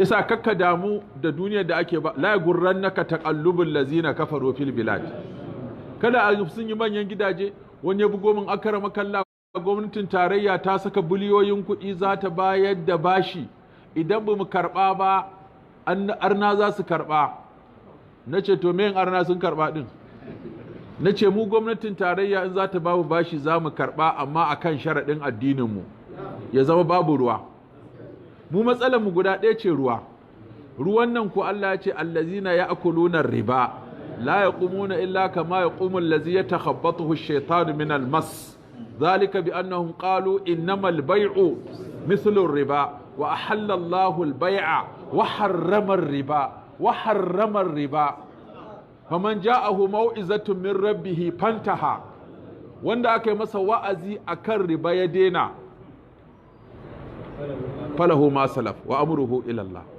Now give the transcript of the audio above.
Yasa kakka damu da duniyar da ake ba, la gurrannaka taqallubul lazina kafaru fil bilad. Kada a sun yi manyan gidaje, wani ya bugo min, akara makalla, gwamnatin tarayya ta saka biliyoyin kuɗi za ta bayar da bashi, idan ba mu karɓa ba arna za su karɓa. Na ce, to me arna sun karɓa ɗin? Na ce, mu gwamnatin tarayya in za ta babu bashi za mu karɓa, amma akan sharaɗin addininmu ya zama babu ruwa. Mu matsalar mu guda ɗaya ce, ruwa. Ruwan nan ko Allah ya ce allazina ya'kuluna riba la yaqumuna illa kama yaqumu allazi yatakhabbathu ash-shaytanu min al-mas, dhalika bi annahum qalu innamal bay'u mithlu riba wa ahalla Allahu al-bay'a wa harrama riba wa harrama riba, faman ja'ahu mau'izatun min rabbih fantaha. Wanda aka yi masa wa'azi akan riba ya dena, falahu ma salaf wa amruhu ila Allah.